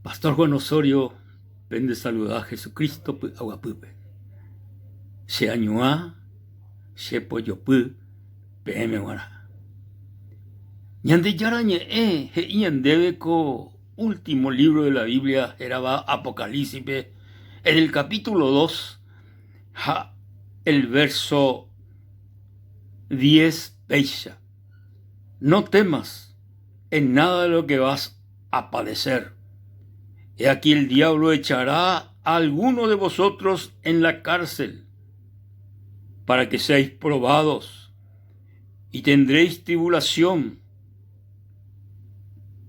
Pastor Juan Osorio pende saluda Jesucristo py'aguapýpe. Che añuã, che pojopy peẽme g̃uarã. Ñandejára Ñe'ẽ he'i ñandéve ko último libro de la Biblia hérava Apocalípsispe, en el capítulo 2 ha el verso 10 péicha, No temas en nada de lo que vas a padecer. He aquí el diablo echará a alguno de vosotros en la cárcel para que seáis probados y tendréis tribulación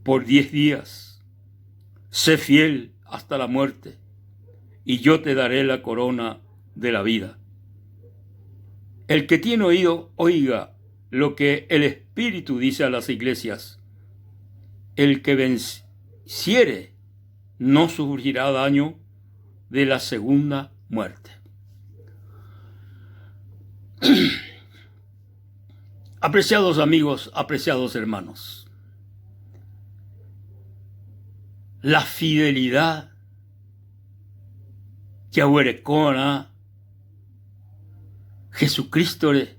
por diez días. Sé fiel hasta la muerte y yo te daré la corona de la vida. El que tiene oído, oiga lo que el Espíritu dice a las iglesias. El que venciere no sufrirá daño de la segunda muerte. Apreciados amigos, apreciados hermanos, la fidelidad jaguerekorã Jesucristo-re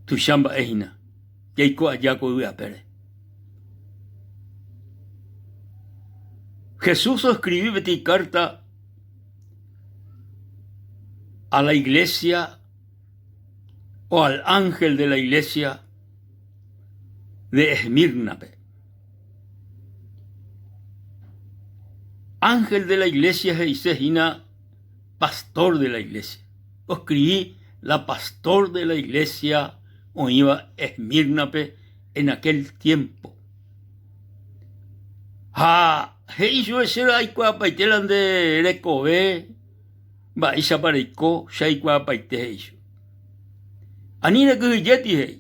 tuicha mba'e hína jaiko aja ko yvy apére. Jesús oescribi peteĩ carta a la iglesia o al ángel de la iglesia de Esmirna-pe. Ángel de la iglesia he'ise hína pastor de la iglesia. Oescribi la pastor de la iglesia oĩva Esmirna-pe en aquel tiempo. Ha he'i chupe che aikuaapaite la nde rekove mba'éichapa reiko che aikuaapaite he'i chupe. Ani rekyhyjéti he'i.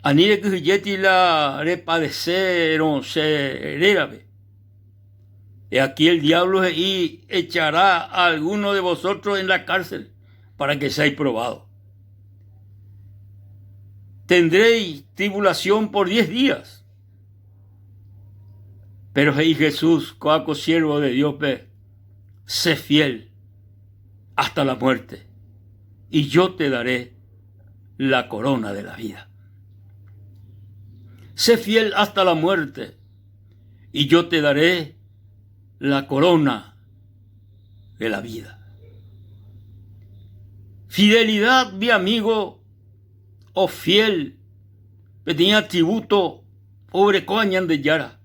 Ani rekyhyjéti la repadesérõ che rérape. He aquí el diablo he'i echará a alguno de vosotros en la cárcel para que seáis probado. Tendréis tribulación por diez días. Pero he'i Jesús, kóa ko siervo de Dios-pe, sé fiel hasta la muerte y yo te daré la corona de la vida. Sé fiel hasta la muerte y yo te daré la corona de la vida. Fidelidad, mi amigo, o fiel, peteĩ atributo oguerekóva Ñandejára.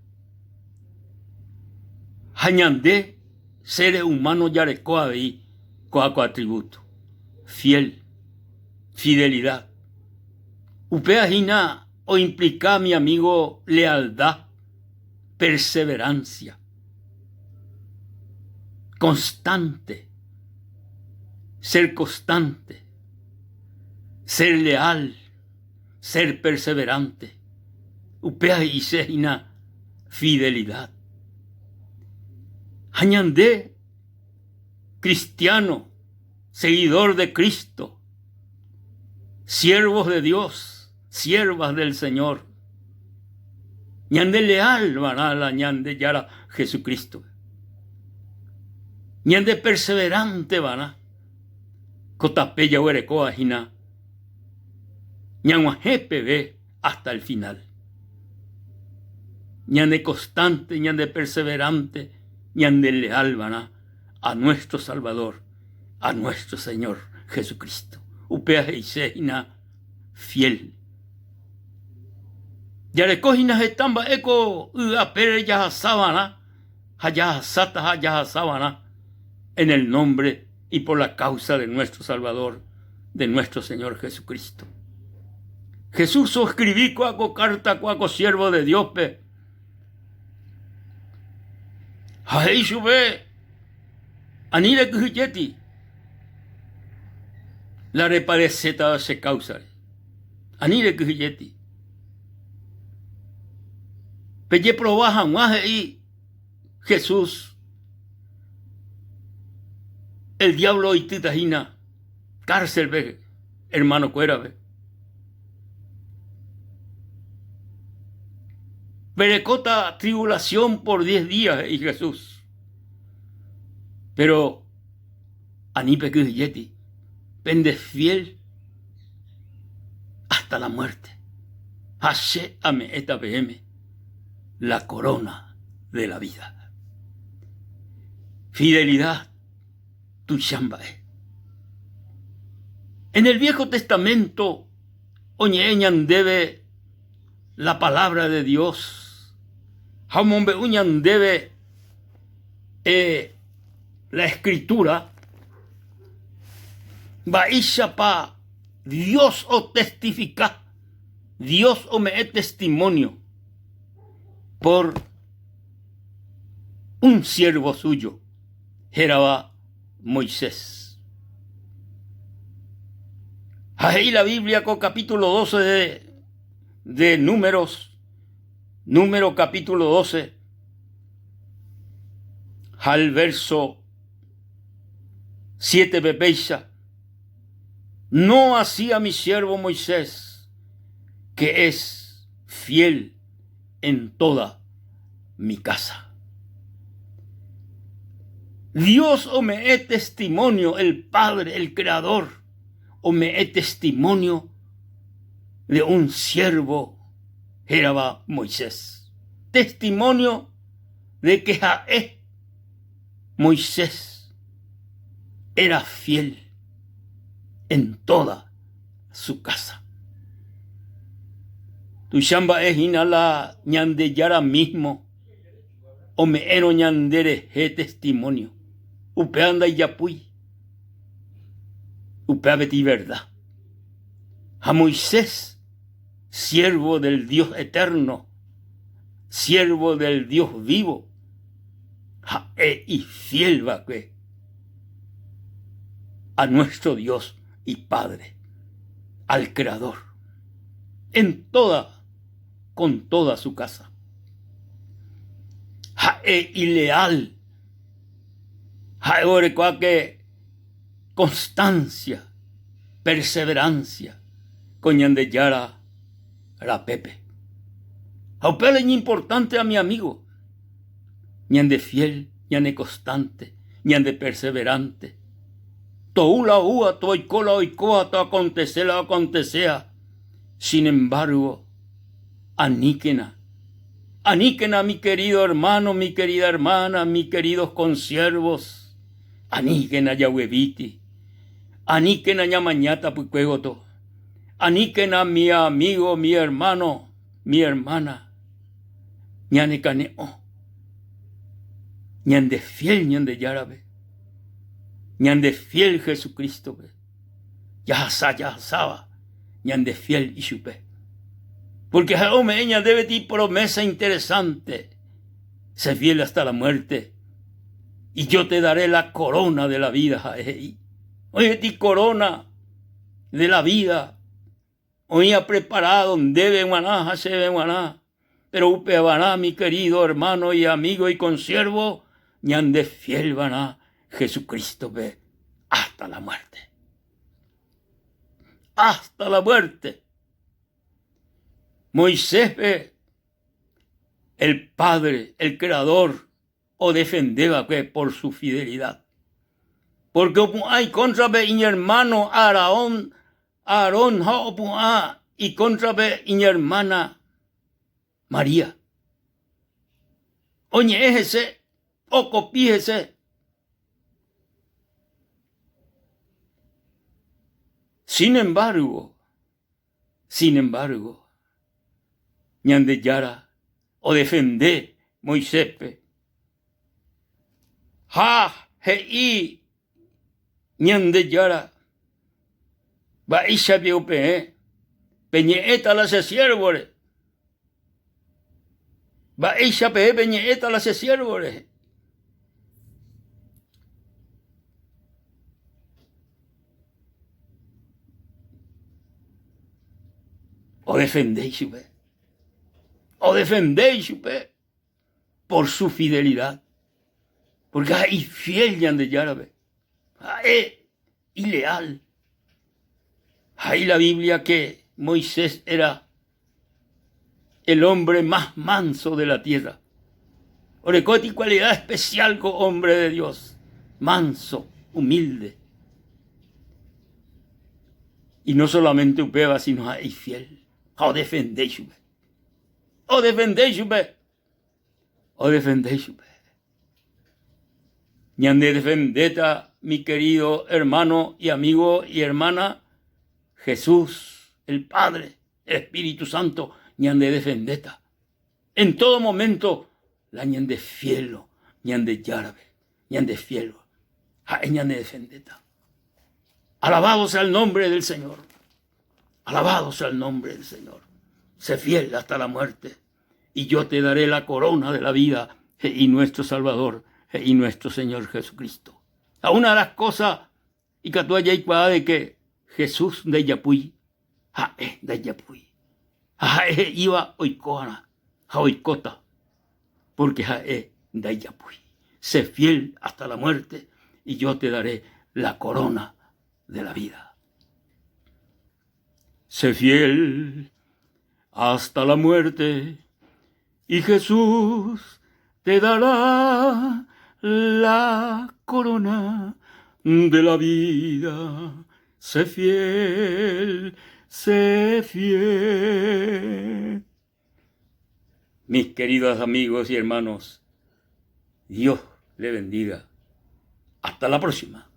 Ha ñande, seres humanos, jareko avei ko'ã ko atributo, fiel, fidelidad. Upéva hína oimplika, mi amigo, lealtad, perseverancia, constante, ser constante, ser leal, ser perseverante. Upéva he'ise hína fidelidad. Ha ñande cristiano, seguidor de Cristo, siervos de Dios, siervas del Señor, ñande leal va'erã la Ñandejára Jesucristo. Ñande perseverante va'erã ko tape jaguerekóva hína ñag̃uahẽ peve hasta el final. Ñande constante, ñande perseverante, ñande leal va'erã a nuestro Salvador, a nuestro Señor Jesucristo. Upéva he'ise hína fiel. Jareko hína heta mba'e ko y apére jahasa va'erã ha jahasáta ha jahasa va'erã en el nombre y por la causa de nuestro Salvador, de nuestro Señor Jesucristo. Jesús oescribi kóa ko carta kóa ko siervo de Dios-pe ha he'i chupe ani rekyhyjéti la repadesétava che káusare. Ani rekyhyjéti. Pejeprova hag̃ua he'i Jesús, el diablo oitýta hína cárcel-pe hermano-kuérape. Perekóta tribulación por diez días, he'i Jesús. Pero ani pekyhyjéti, pende fiel hasta la muerte. Ha che ame'ẽta peẽme la corona de la vida. Fidelidad tuicha mba'e. En el Viejo Testamento oñe'ẽ ñandéve la palabra de Dios ha omombe'u ñandéve eh, la escritura mba'éichapa Dios otestifika, Dios ome'ẽ testimonio por un siervo suyo hérava Moisés. Ha he'i la Biblia ko capítulo 12 de, de Números, Número capítulo 12, ha el verso 7 pepéicha, no así a mi siervo Moisés, que es fiel en toda mi casa. Dios ome'ẽ testimonio, el Padre, el Creador, ome'ẽ testimonio de un siervo hérava Moisés. Testimonio de que ha'e Moisés era fiel en toda su casa. Tuicha mba'e hína la Ñandejára mismo ome'ẽrõ ñanderehe testimonio. Upéva ndaijapúi. Upéva peteĩ verdad. Ha Moisés, siervo del Dios eterno, siervo del Dios vivo, ha'e ifiel va'ekue a nuestro Dios y Padre, al Creador, en toda, con toda su casa. Ha'e ileal, ha'e orekoake constancia, perseverancia ko Ñandejára rapépe. Ha upéva iñimportante a mi amigo, ñande fiel, ñane constante, ñande perseverante. Tou la oúva, toiko la oikóva, toacontece la oacontecéva. Sin embargo, aníkena, aníkena mi querido hermano, mi querida hermana, mi queridos consiervos, aníkena jaguevíti, aníkena ñamaña tapykue gotyo, aníkena mi amigo, mi hermano, mi hermana, ñanekane'õ, ñande fiel Ñandejárape, ñande fiel Jesucristo-pe, jahasa jahasáva ñande fiel ichupe. Porque ha'e ome'ẽ ñandéve peteĩ promesa interesante, sé fiel hasta la muerte y yo te daré la corona de la vida, ha'e he'i. Oĩ peteĩ corona de la vida Oĩa preparado ndéve g̃uarã ha chéve g̃uarã, péro upevarã mi querido hermano y amigo y consiervo, ñande fiel va'erã Jesucristo-pe hasta la muerte. Hasta la muerte. Moisés-pe, el Padre, el Creador, odefende va'ekue por su fidelidad. Pórke opu'ã ikóntrape iñermáno Aarón, Aarón ha opu'ã ikóntrape iñermána María. Oñe'ẽ hese, okopi hese. Sin embargo, sin embargo, Ñandejára odefende Moiséspe ha he'i Ñandejára, Mba'éicha piko peẽ peñe'ẽta la che siérvore? Mba'éicha peẽ peñe'ẽta la che siérvore? Odefende ichupe. Odefende ichupe por su fidelidad. Porque ha'e ifiel Ñandejárape. Ha'e ileal. He'i la Biblia que Moisés era. El hombre más manso de la tierra. Orekóti cualidad especial ko hombre de Dios. Manso, humilde. Y no solamente upéva, sino ha'e ifiel. Ha odefende ichupe. Odefende ichupe. Odefende ichupe. Ñande defendéta, mi querido hermano y amigo y hermana, Jesús, el Padre, el Espíritu Santo, ñande defendéta. En todo momento, la ñande fiel, ñande járape, ñande fiel, ha'e ñande defendéta. Alabado sea el nombre del Señor. Alabado sea el nombre del Señor. Sé fiel hasta la muerte y yo te daré la corona de la vida, he'i nuestro Salvador, he'i nuestro Señor Jesucristo. Ha una de las cosas ikatu ajaikuaa de que Jesús ndaijapúi, ha'e ndaijapúi. Ha ha'e he'íva oiko'arã ha oikóta, porque ha'e ndaijapúi. Sé fiel hasta la muerte y yo te daré la corona de la vida. Sé fiel hasta la muerte y Jesús te dará la corona de la vida. Sé fiel, sé fiel. Mis queridos amigos y hermanos, Dios le bendiga. Hasta la próxima.